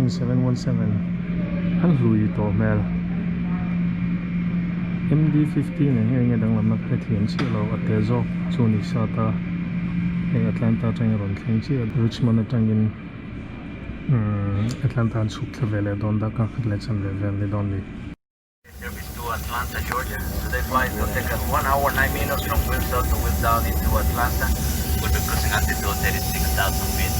Boeing 717 an hlui tawh hmel MD-50 nen hian enge danglamna ka hrethiam chiah lo a te zawk chu ni sat a hei Atlanta atangin a rawn thleng chiah a Richmond atangin umm Atlanta an chhuk thla ve leh dawn darkar khat leh chanve vel ni dawn ni. Service to Atlanta, Georgia. Today flight will take us 1 hour 9 minutes from wheels up to wheels down into Atlanta. We'll be cruising altitude 36,000 feet.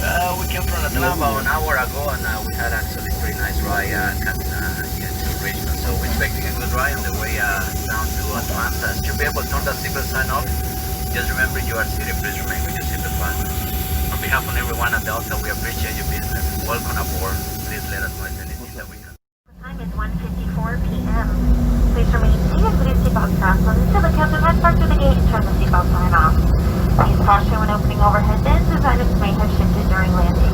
Uh, we came from Atlanta about an hour ago and uh, we had actually pretty nice ride uh, uh, yeah, to Richmond. So we're expecting a good ride on the way uh, down to Atlanta. Should be able to turn that seatbelt sign off. Just remember you are seated. Please remain with your seatbelt fastened. On behalf of everyone at Delta, we appreciate your business. Welcome aboard. Please let us know if anything that we can. The time is 1.54 p.m. Please remain seated with your seatbelt fastened until the captain has parked through the gate and turned the seatbelt sign off. Please caution when opening overhead bins as items may have shifted during landing.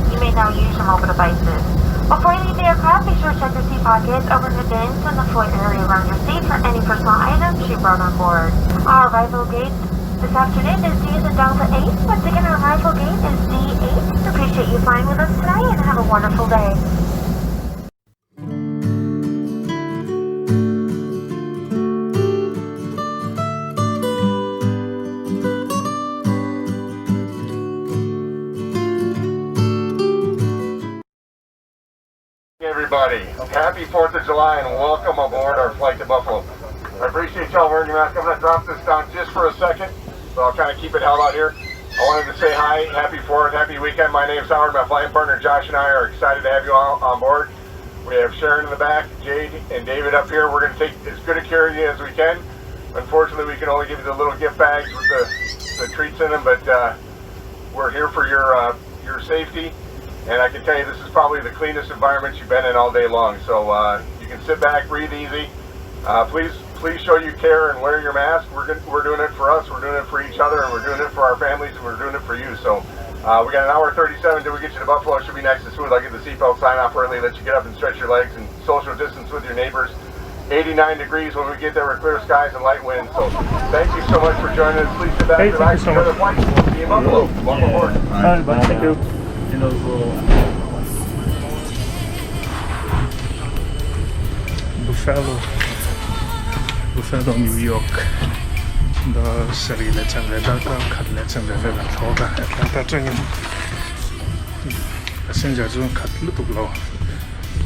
You may now use your mobile devices. Before you leave the aircraft, be sure to check your seat pockets, overhead bins, and the floor area around your seat for any personal items you brought on board. Our arrival gate this afternoon is D as in Delta 8. Once again, our arrival gate is D8. Appreciate you flying with us today and have a wonderful day. Everybody, happy 4th of July and welcome aboard our flight to Buffalo. I appreciate y'all wearing your mask. I'm going to drop this down just for a second, but I'll kind of keep it held out here. I wanted to say hi, happy 4th, happy weekend. My name's Howard. My flying partner Josh and I are excited to have you all on board. We have Sharon in the back, Jade and David up here. We're going to take as good a care of you as we can. Unfortunately, we can only give you the little gift bags with the, the treats in them, but uh, we're here for your, uh, your safety. And I can tell you this is probably the cleanest environment you've been in all day long. So uh, you can sit back, breathe easy. Uh, please, please show you care and wear your mask. We're, gonna, we're doing it for us, we're doing it for each other, and we're doing it for our families, and we're doing it for you. So uh, we got an hour 37 till we get you to Buffalo. It should be nice and smooth. I'll get the seatbelt sign off early, let you get up and stretch your legs and social distance with your neighbors. 89 degrees when we get there with clear skies and light winds. So thank you so much for joining us. Please sit back, Hey, thank relax, you so enjoy much. the flight. We'll see you in Buffalo. Welcome aboard. Hi, bye. Thank you. Buffalo Buffalo New York dar sarih leh chanve darkar khat leh chanve vel an thlawk a Atlanta atangin passenger chu an khat lutuk lo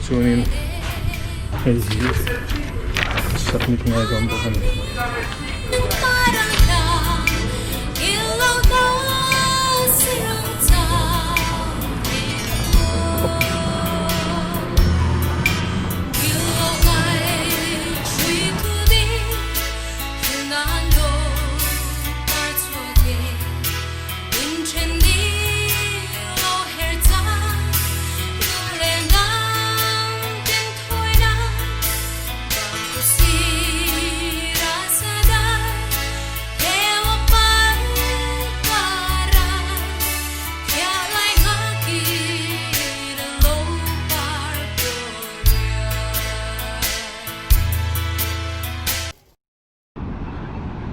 chuanin hei hi submit ngai dawn bawk a ni.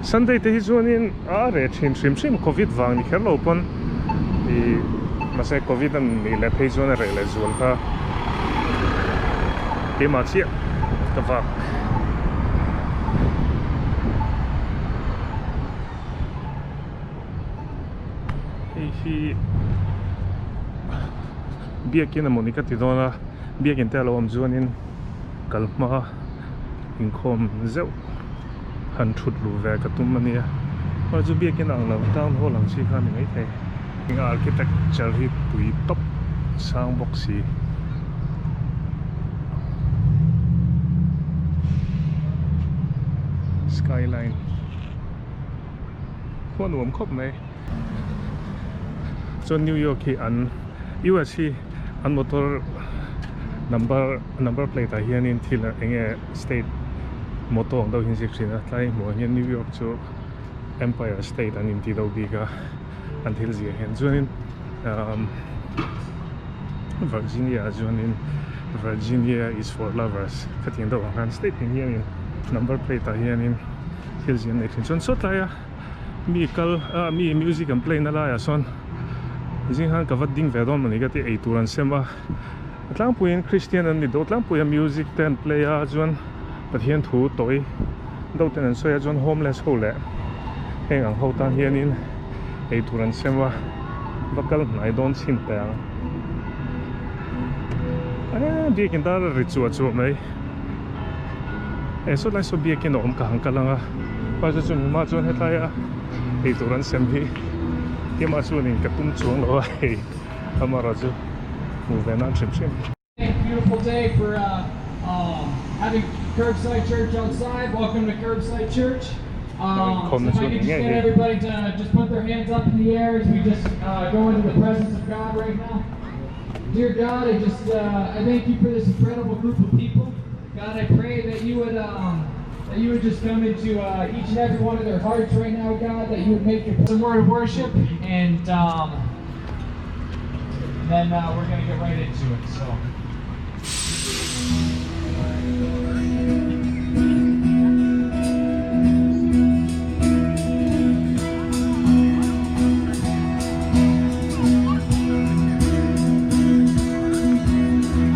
Sunday te hi chuanin a reh thin hrim hrim covid vang ni kher lo pawn ih mahse covid a nih leh phei chuan a reh leh zual kha keimah chiah ka vak. Hei hi biakin emaw ni ka ti dawn a biakin te a lo awm chuanin kal hma inkhawm zeuh han thut luh ve ka tum a nia mahse chu biakin ang lo town hall ang chi kha a ni maithei eng architecture hi pui tawp sang bawk si. Skyline khua nuam khawp mai chuan New York hi an US hi an motor number number plate ah hianin thil eng nge state motto ang deuh hi an ziak thin a tlai hmuh ah hian New York chu Empire State an inti deuh bik a an thil ziah hian chuanin umm Virginia ah chuanin Virginia is for lovers khatiang deuh ang khan state tin hianin number plate ah hianin thil ziah an nei thin chuan saw tlaia mi kal ah mi music an play na laiah sawn. Zing khan ka va ding ve dawn mawni ka ti eitur an sem a a tlangpuiin Christian an ni deuh tlangpui a music te an play a chuan Pathian thu tawi deuh ten an sawi a chuan homeless ho leh heng ang ho tan hianin eitur an sem a va kal hnai dawn chhin teh ang eee biakin dar a ri chuah chuah mai eh saw lai saw biakin a awm ka han kal ang a mahse chu hma chuan hetlai a eitur an sem hi keimah chuanin ka tum chuang lo a hei amaherawhchu hmuh ve nan hrim hrim. Beautiful day for uh, um, having Curbside Church outside. Welcome to Curbside Church. Um, so if I could just get everybody to just put their hands up in the air as we just uh, go into the presence of God right now. Dear God, I just uh, I thank you for this incredible group of people. God, I pray that you would um, that you would just come into uh, each and every one of their hearts right now, God. That you would make your some word of worship, and um, then uh, we're gonna get right into it. So.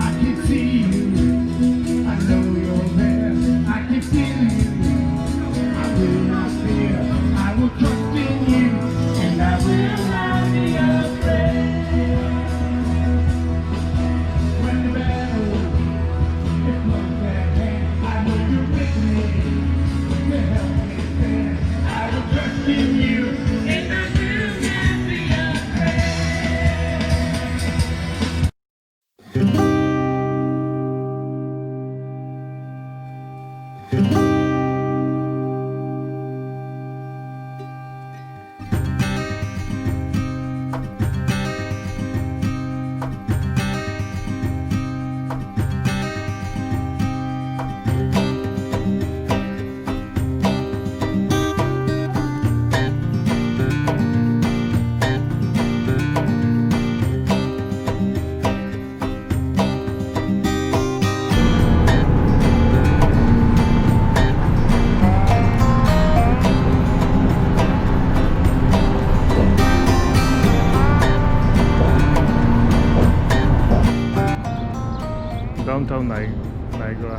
I can see you. I know you're there. I can feel you. I will not fear. I will trust in you, and I will not be afraid. When the battle is close at hand, I know you're with me to help me stand. I will trust in you, and I will not be afraid. Downtown Niagara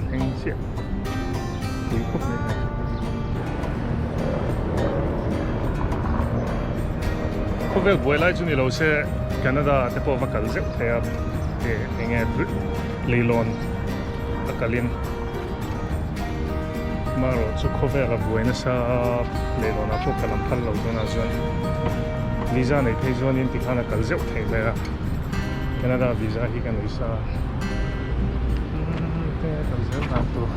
thleng chiah pui khawp mai hei. Khawvel buai lai chu ni lo se Canada te pawh va kal zeuh thei a eng nge leilawn a kalin marawh chu khawvel a buai nasa leilawn ah pawh ka lam phal lo tunah chuan visa nei phei chuanin tikhan a kal zeuh thei mai a Canada visa hi ka nei sa te kal zel dan tur.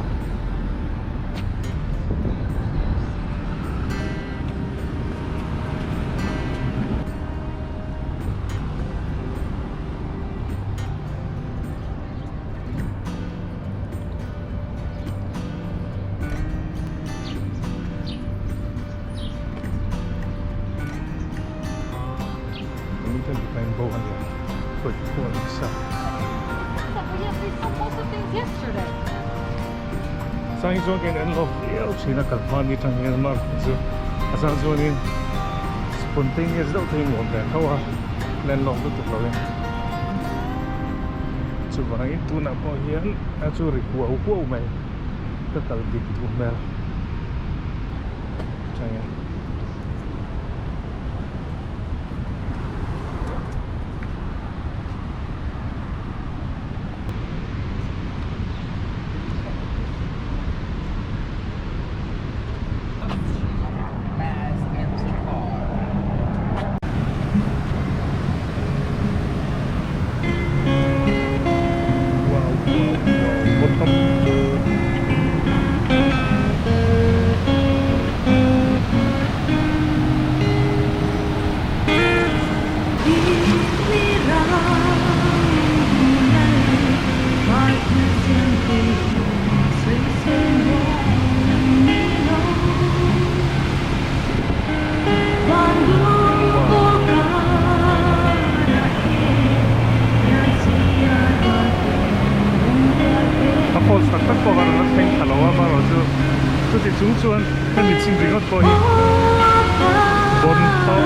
Sang hi chuan keiin en lawk viau thin a kal hma ni atang hian mark chu a chang chuanin spontaneous deuh theiin nuam ve tho a len lawk lutuk lo in chuvangin tunah pawh hian a chu ri huau huau mai ka kal dik duh hmel changin. Wow wow wow bottom. A falls tak tak pawh a rawn la thleng thla lo a amaherawhchu chuti chung chuan hemi chin ringawt pawh hi bon tawp.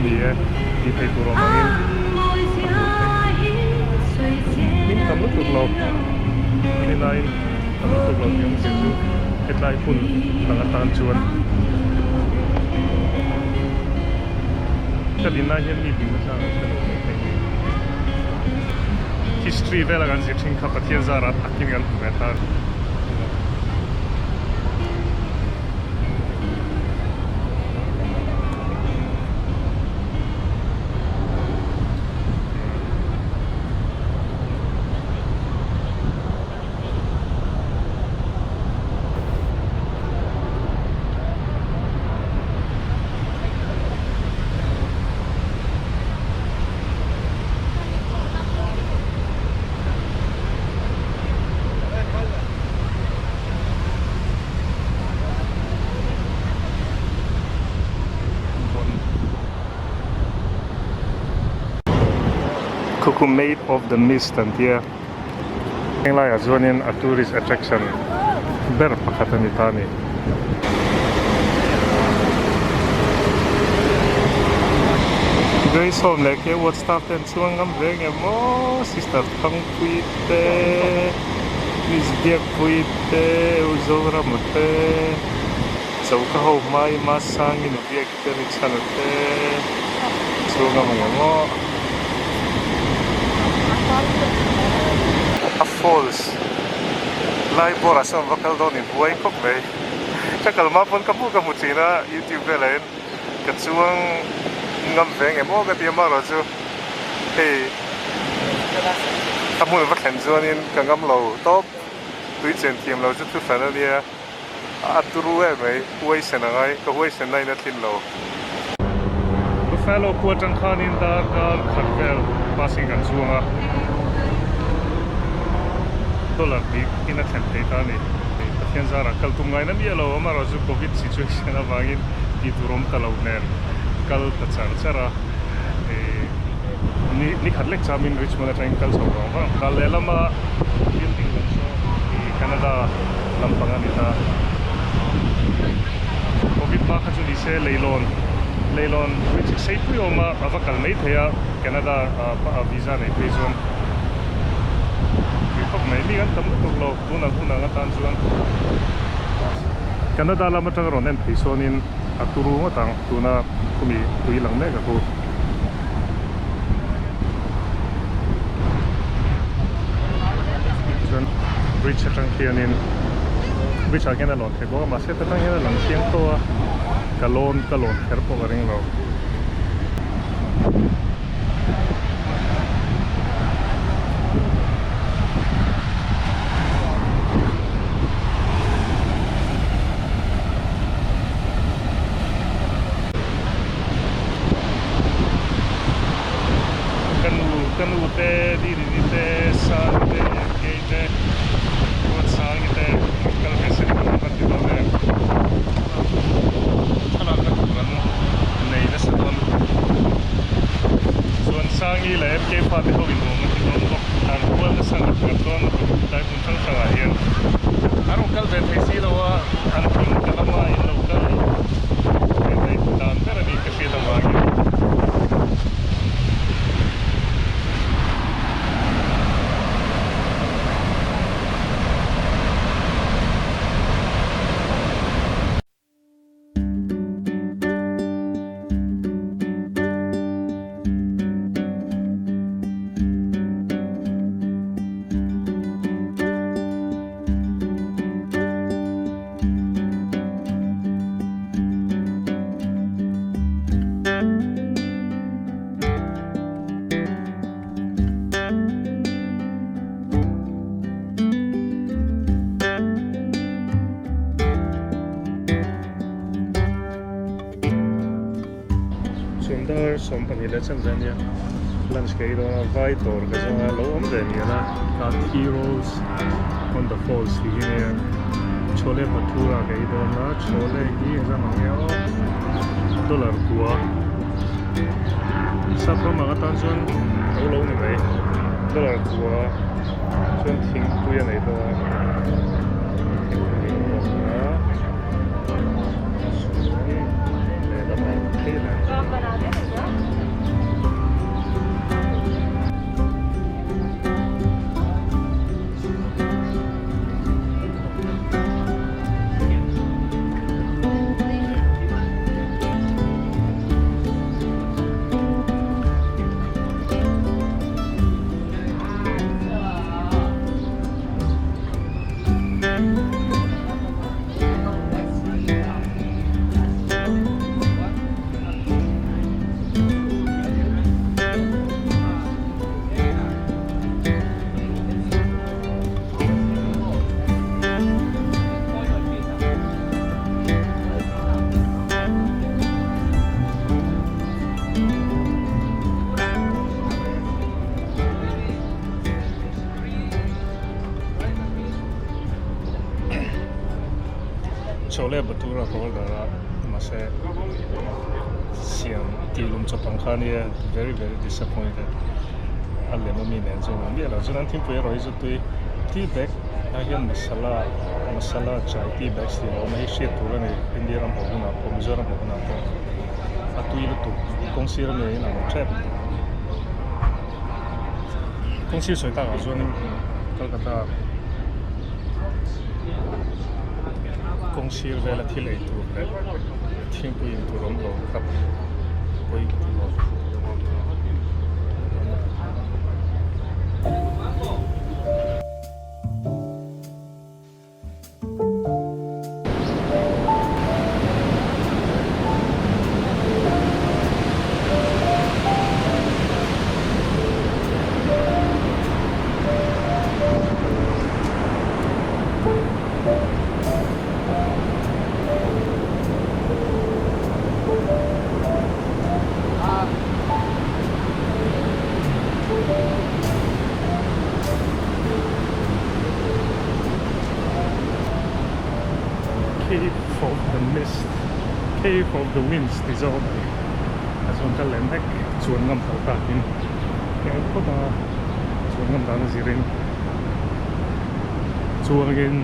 ni e tih theih tur awm angin a hmuh theih. Hming tam lutuk lo a ni nain tam lutuk lo tih awmzia chu hetlai hmun ang atan chuan ka dinlai hian mi ding nachang an hre lo mai thei ni. History vela kan zir thin kha Pathian zara takin kan hmu ve ta. Cuckoo made of the mist an tia heng laiah chuanin a tourist attraction ber pakhat a ni ta a ni. Grace Home leh K Ward staff te an chuang ngam ve nge maw sister Thangpui te Miss Biakpui te U Zorama te Choka ho hmai Masangi nu Biaki te Richard-a te chuang ngam nge maw. A falls lai bawrah sawn va kal dawn in huai khawp mai ka kal hma pawn ka hmuh ka hmu thin a youtube velah hian ka chuang ngam ve nge maw ka ti a amaherawhchu hei a hmun va thlen chuanin ka ngam lo tawp tui chen thiam lo chu thu hran a nia a turu em mai huaisen a ngai ka huaisen na in a thlin lo. Buffalo khua atang khanin darkar khat vel bus in kan chuang a dollar hnih in a thlen thei ta a ni. Pathian zarah kal tum ngaina miah lo amaherawhchu covid situation avangin tih tur awm ta lo nen kal ta char char a ni khat lek chamin Richmond atangin kal chho vang vang. Kal lehlama building lam saw Canada lampang a ni ta. Covid hma kha chu ni se leilawn leilawn bridge sei pui awm a a va kal mai thei a Canada ah visa nei phei chuan tui khawp mai mi kan tam lutuk lo tuna hun ang atan chuan Canada lam atanga rawn en phei sawnin a turu ngawt ang tuna khumi tui lang mek a khu. Chuan bridge atang hianin bridge ah khian a lawn thei bawk a mahse ta tang hian a lang chiang tawh a ka lawn ka lawn kher pawh ka ring lo. Ka nu ka nu te Didini te Sani te Kei te Ruatsangi te an kal ve se an va ti dawn em thlalakna tur an nei nasa dawn chuan Sangi leh MK fate ho in nuam an ti dawn bawk an kual nasa ngat ngat dawn lutuk tlai hmun hrang hrangah hian an rawn kal ve thei si lo a an hming ka lama in lo kal ve mai dan ber a ni ka hriat avangin. Chuan dar 12 leh chan vel ania lunch ka ei dawn a vai dawr ka zawng a lo awm ve mial a tat heroes on the falls tih hi ania chhole bhatura ka ei dawn a chhole hi engzam ang nge aw dollar kua sap ram ang atan chuan lo lo ni mai dollar kua chuan thingpui a nei bawk a thingpui a bawk a chuan lehlamah phei leh. Chole bhatura ka order a mahse siam tih lum chawp ang kha ania very very disappointed a lem ami nen chuan ang miah lo chuan an thingpui erawh hi chu tui tea bag ah hian masala masala chai tea bags tih a awm a hei hriat tur a ni India ram haw hunah pawh Mizoram haw hunah pawh a tui lutuk kawng sir ami a inang tep kawng sir sawi takah chuanin Kolkata kawng sir vela thil ei tur leh thingpui in tur awm lo kha pawi ka ti lo. Cave of the Mist, Cave of the Winds ti zawk a ni. A chuan ka lem vek chuan ngam tho takin eng phawt a chuan ngam dan a zirin chuangin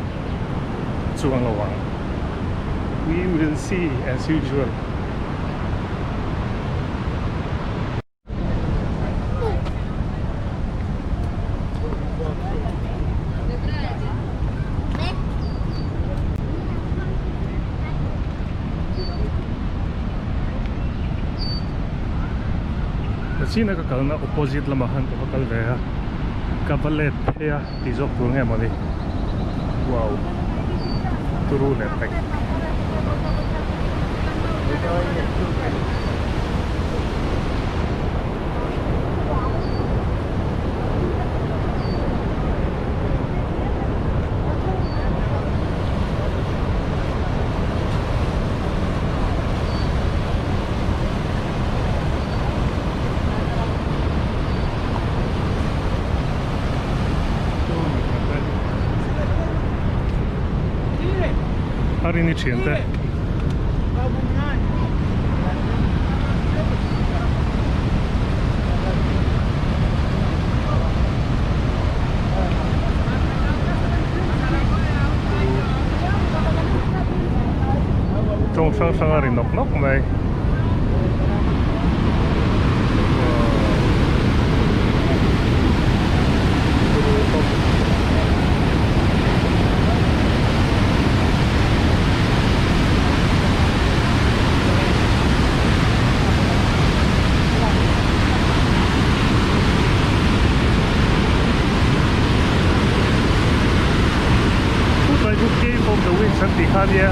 chuang lo ang. We will see as usual. China ka kalna opposite lamah khan ka va kal ve a ka va let phei a tih zawk tur nge mawni wow turu leh pek. A rin i thian te. Tawng hrang hrang a ri nawk nawk mai. Chutlai chu Cave of the Winds an tih kha ania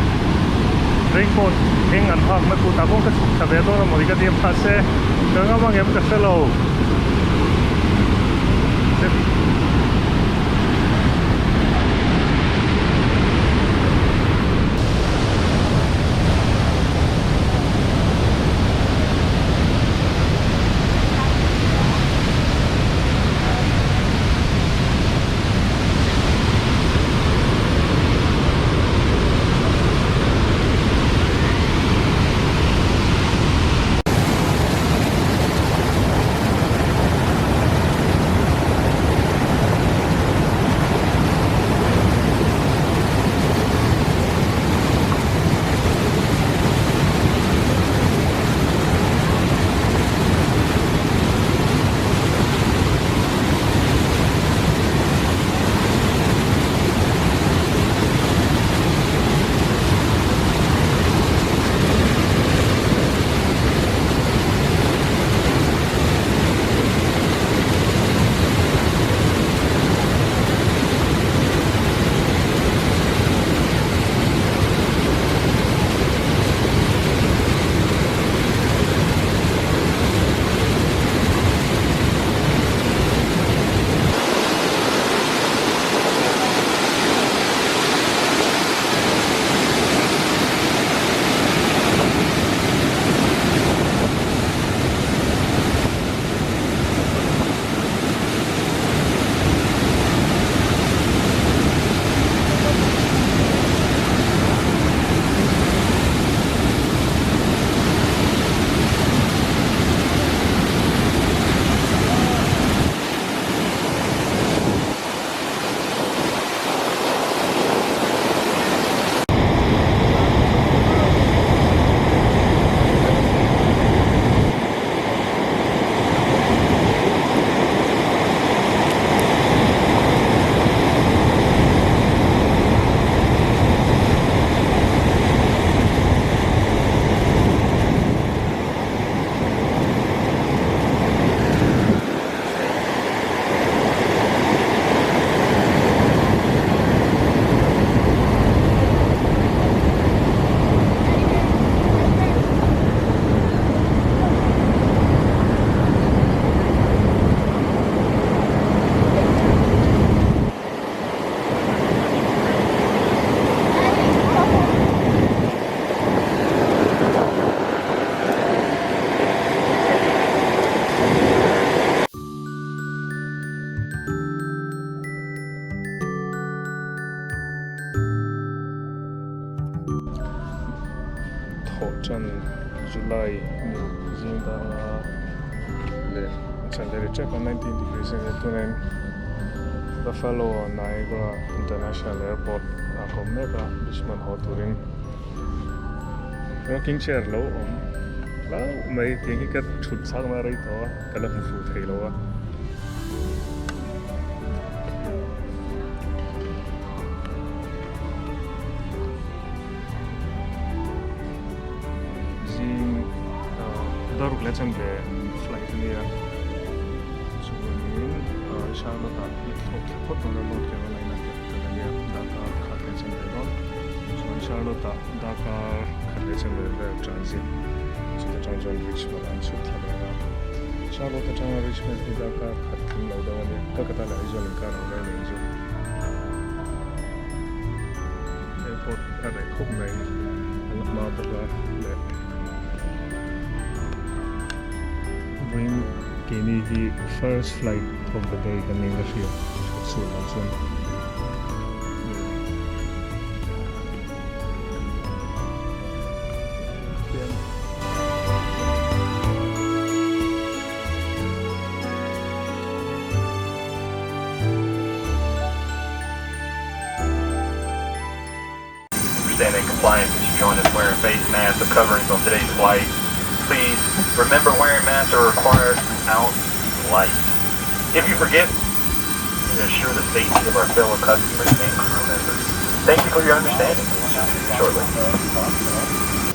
raincoat eng an hak na kutah pawh ka chhuk thla ve dawn a mawni ka ti a mahse ka ngam angem ka hre lo. chanve ri tep a 19 degrees a nia tunin Buffalo Niagara International Airport ah ka awm mek a Richmond haw turin rocking chair lo awm hlauh mai tiang hi ka thut chak na rei tawh a ka la hmu fuh thei lo a. Zing daruk leh chanve flight a nia chuanin Charlotte ah la thlawk thla phawt dawn a North Carolina capital a nia darkar khat leh chanve dawn chuan Charlotte ah darkar khat leh chanve vel transit chuta tang chuan Richmond ah an chhuk thla dawn a Charlotte atanga Richmond hi darkar khat tling lo deuh a nia Kolkata leh Aizawl inkar ang vel nen chu. Airport a reh khawp mai a la hma bawk a leh vawiin keini hi first flight of the day kan niin ka hria hriat chhuah loh chuan. Stand in compliance as you join us wearing face masks or coverings on today's flight. Please remember wearing masks are required throughout the flight. If you forget, to ensure the safety of our fellow customers and crew members. Thank you for your understanding. Shortly.